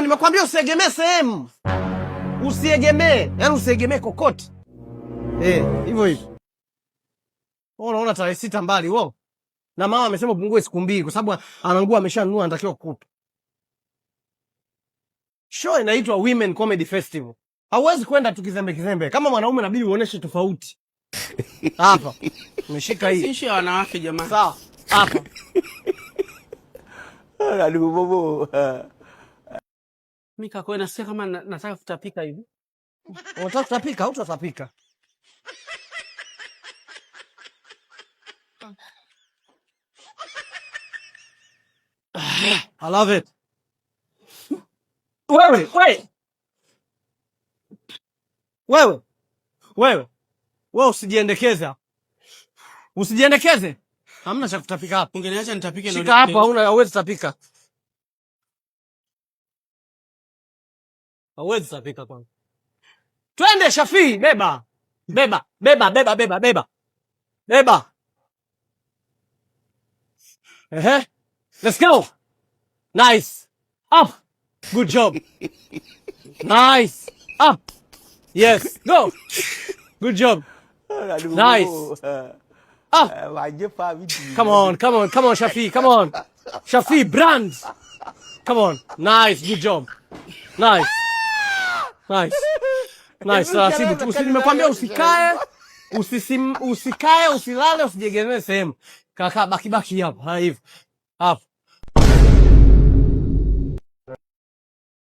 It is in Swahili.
Nimekwambia usiegemee sehemu, usiegemee, yaani usiegemee kokote. Eh, hivyo hivyo. Wewe unaona tarehe 6 mbali wewe. Na mama amesema upungue siku 2 kwa sababu ana nguo ameshanunua anatakiwa kukupa. Show inaitwa Women Comedy Festival. Hauwezi kwenda tu kizembe kizembe. Kama mwanaume inabidi uoneshe tofauti. Hapa. Umeshika hii. Sisi wanawake jamani. Sawa. Hapa. Mimi kwa nasikia kama nataka kutapika hivi. Unataka kutapika au utatapika? I love it. Wewe, wewe. Wewe. Wewe. Wewe usijiendekeze. Usijiendekeze. Hamna cha kutapika hapa. Ungeniacha nitapike na. Shika hapo, hauna hauwezi tapika. Hauwezi tapika kwangu. Twende Shafii, beba. Beba, beba, beba, beba, beba. Beba. Ehe. Let's go. Nice. Up. Good job. Nice. Up. Yes. Go. Good job. Nice. Up. Come on, come on, come on, Shafi. Come on. Shafi, brand. Come on. Nice. Good job. Nice. Nice. Nice. Taratibu tu. Nimekwambia usikae, usikae, usilale, usijiegemee sehemu. Kaka, baki baki hapa. Hivi. Hapo.